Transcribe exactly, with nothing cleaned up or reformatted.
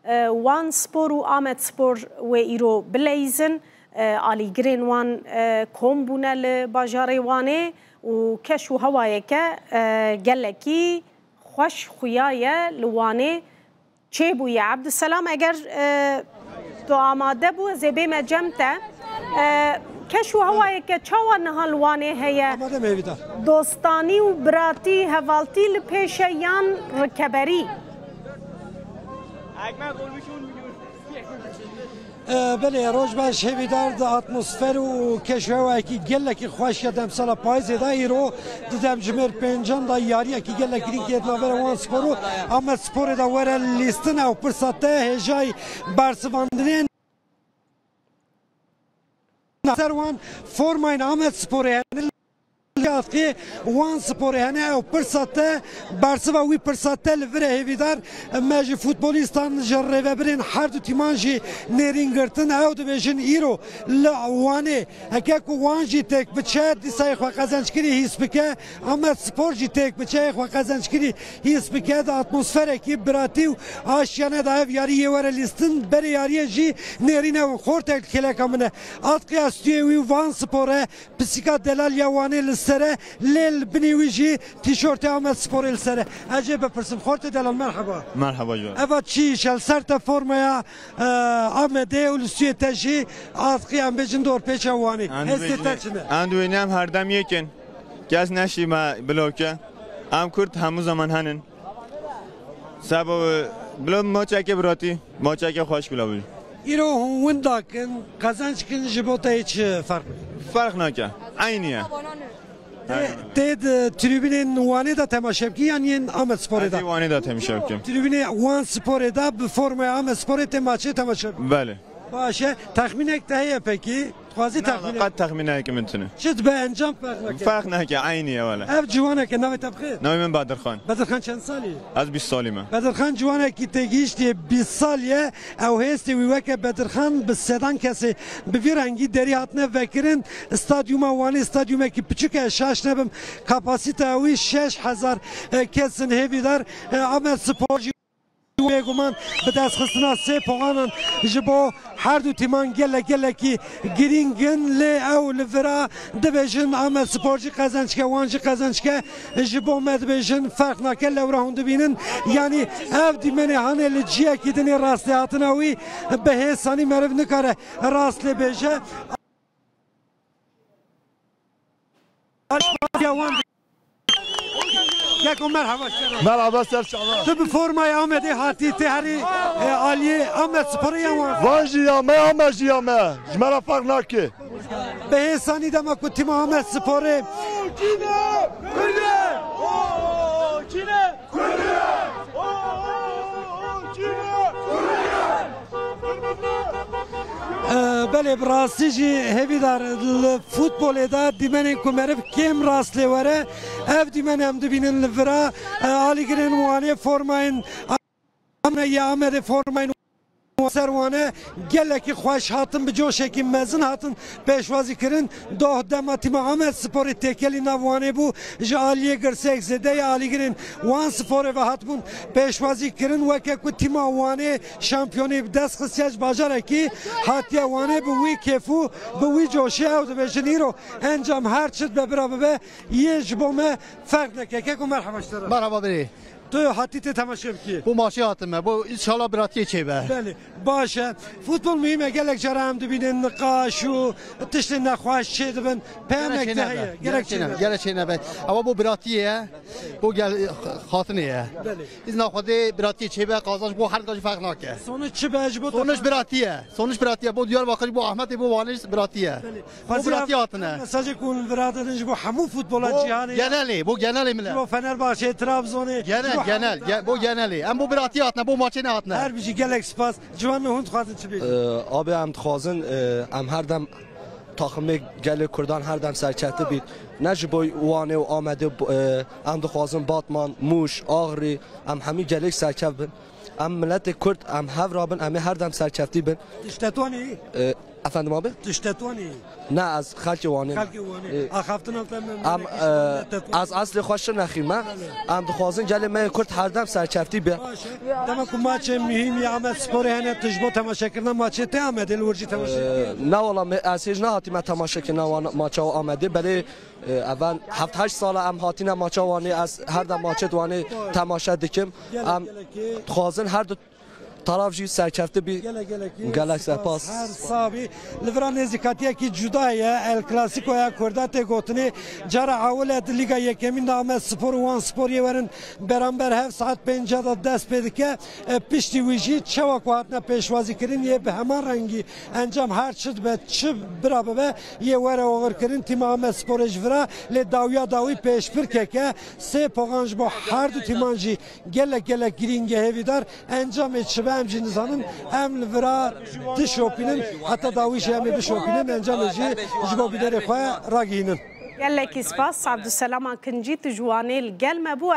e, Wan Spor û Amed Spor wê îro bileyzin. E, alîgirên wan, e, kom bûne li bajarê Wanê û keş û hewayeke, e, gelekî xweş xuya ye li Wanê çêbûye. Ebdulselam, eger, e, tu amade bû, ez ê bême cem te. E, keş û hewayeke çawa niha li Wanê heye? Amade me, Hêvîdar. Dostanî û biratî, hevaltî li pêş e yan rikeberî? E, belê, roj baş Hêvîdar, di atmosfer û keşwewayekî gelekî xweş ya demsala payîzê de îro di demjimêr pêncan de yariyekî gelek girîng yê di navbera Wan Spor û Amed Sporê de were lîstin. Ew pirsa te hêjayî bersivandinê ser wan formayên Amed Sporê hene. Li Wan Sporê hene, ew pirsa te, bersiva wî pirsa te li vir e Hêvîdar. Me ji futbolîstan, ji rêvebirên her du tîman jî nêrîn girtin. Ew dibêjin îro li Wanê heke ku Wan jî têk biçe, dîsa yê xwe qezençkirî hîs bike, Amed Spor jî têk biçe, yê xwe qezençkirî hîs bike, di atmosferekî biratî û aşiyane de ev yarî yê were lîstin. Berê yariyê jî nêrîne û xortek li kêleka min e. Atqiya stûyê wî Van Spor e, pisîka delal ya Wanê li ser e, lê li binî wî jî tîşortê Amed Sporê li ser e. Ez jê bipirsim. Xortê delal, merheba. Merheba, Ciwan. Eva çi îş e li ser te, formaya, e, Amedê û li stûyê te jî atqî, em bêjin, dorpêça Wanê? Hestê te çi ne? Em dibêjin, em herdem yek in. Kes neşî me bloke. Em Kurd hemû zaman henin. Seba, e, bila maçeke biratî, maçeke xweş bila bû. Îro hûn winda kin, qezenç kin, ji bo te hiç, e, ferq nake? Ferq nake. Eynî ye. Tê, tê di tribûnên Wanê de temaşe bikî yan yên Amed Sporê de? Ez ê Wanê de temaşe bikim. Tribûnê Wan Sporê de bi formaya Amed Sporê tê maçê temaşe bikî? Belê. Baş e. Texmînek te heye pekî? Dixwazî texmîn? Na, qet texmîneke min tune. Çi dibe, encam ferq nake? Ferq nake, eynî ye wele. Ev ciwaneke, navê te bi xêr? Navê min Bedirxan. Bedirxan çend salî? Ez bîst salî me. Bedirxan ciwanekî têgihiştî ye, bîst salî ye. Ew hêstê wî weke Bedirxan bi sedan kesê bi vî rengî derî hatine vekirin. Stadyuma Wanê stadyumekî piçûk e, şaş nebim, kapasîteya wî şeş hezar, e, kes in. Hêvîdar, e, Amed Spor jî Bêguman bi destxistina sê puanan ji bo her du tîman gelek gelekî girîng in, lê ew li vira dibêjin Amed Spor jî qezençke, Wan jî qezençke. Ji bo me dibêjin ferq nake, lewra hûn dibînin. Yanî ev dîmenê hanê li ciyekî dinê rastê hatina wî bi hêsanî meriv nikare rast lê bêje. Keko, merhaba, ser çava. Merhaba, ser çava. Tu bi formaya Amedê hatî, tê herî, e, aliyê Amed Sporê ya Wan? Wan jî ya me, Amed jî ya me. Ji me re ferq nake. Bi hêsanî dema ku tîma Amed Sporê Ee, belê, bi rastî jî Hêvîdar, li futbolê de dîmenên ku meriv kêm rast lê were, ev dîmen em dibînin li vira, e, alîgirên Wanê formayên Amedê, ya Amedê formayên ser wan e, gelekî xweş hatin, bi coşekî mezin hatin pêşwazî kirin. Doh dema tîma Amed Sporê têkelî nav Wanê bû, ji aliyê girsek zêde ya alîgirên Wan Sporê ve hatibûn pêşwazî kirin. Weke ku tîma Wanê şampiyonî bi dest xistiye, ji bajarekî hatiye Wanê, bi wî kêf û bi wî coşê ew dibêjin, îro encam her çi dibe bira bibe, yê ji bo me ferq neke. Keko, merhaba ji te re. Merhaba birê. Tu hatî tê temaşe bikî? Bo maçê hatime. Bo înşallah biratiyê çêbe. Belê, baş e. Futbol muhîm e. Gelek cara em dibînin niqaş û tiştên nexweş çêdibin. Peyamek te heye? Gerek çênebe. Gerek çênebe. Ewa bo biratiyê ye. Bo gel, xatinê ye. Belê. Îzna Xwedê biratiyê çêbe, qazanç bo her dika jî ferq nake. Sonuç çi be ji bo te? Sonuç biratî ye. Sonuç biratî ye. Bo Diyarbakir, bo Ahmetê, bo Wanê biratî ye. Belê. Bo biratî hatine. Mesajê ku hûn viradin ji bo hemû futbola cîhanê. Genelê, bo genelê milet. Ji bo Fenerbahçe, Trabzonê. Genel, genel, ge-, bo genelê. Em bo biratî hatine, bo maçê nehatine. Her bijî, gelek spas. Ciwan, hûn dixwazin çi bêjin? Ee, abi, em dixwazin, e, em her dem taximê gelê Kurdan her dem serkefte bît. Ne ji bo Wanê û Amedê, e, em dixwazin Batman, Mûş, Axrî, em hemî gelêk serkeft bin. Em miletê Kurd, em hev rabin, em ê her dem serkeftî bin. Tiştetonî? E, Efendim abi? Tu ji Tetwanê yî? Ne, ez xelkê Wanê me. Xelkê Wanê. Ê, axaftina te me, em, e, ez eslê xwe ji Şirnexê me. Em dixwazin gelê me yê Kurd her dem serkeftî be. Baş e. Dema ku maçê muhîm ya Amed Sporê hene, tu ji bo temaşekirina maçê tê Amedê, li wir jî temaşe dikî? E, ne wala, me, ez hêj nehatîme temaşekirina wan, maça Amedê, belê, e, evan heft heşt sala em hatîne maça Wanê, ez her dem maçê Wanê temaşe dikim. Gelek, em gelekî dixwazin her du taraf jî serkefte bî. Gelek, gelekî gelek spas. Spas. Her sabî. Li vira nêzîkatiyekî cuda ye. El Clasico ya Kurda tê gotinê. Cara ewil e di Lîga Yekemîn de Amed Spor û Wan Spor yê werin beramber hev, saet pênca de dest pê dike. E, piştî wî jî çawa ku hatine pêşwazîkirin yê bi heman rengî encam her çi dibe, çi bira bibe, yê were oxirkirin. Tîma Amed Sporê ji vira lê dawiya dawî pêşbirkeke sê poxan ji bo her du tîman jî gelek, gelek girîng e, hêvîdar. Encamê çi be em jî nizanin, em li vira dişopînin, heta dawî jî em ê bişopînin, encamê jî ji bo bînerê xwe ragihînin. Gelekî spas, Abdusselam Akincî, tu ji Wanê li gel me bû.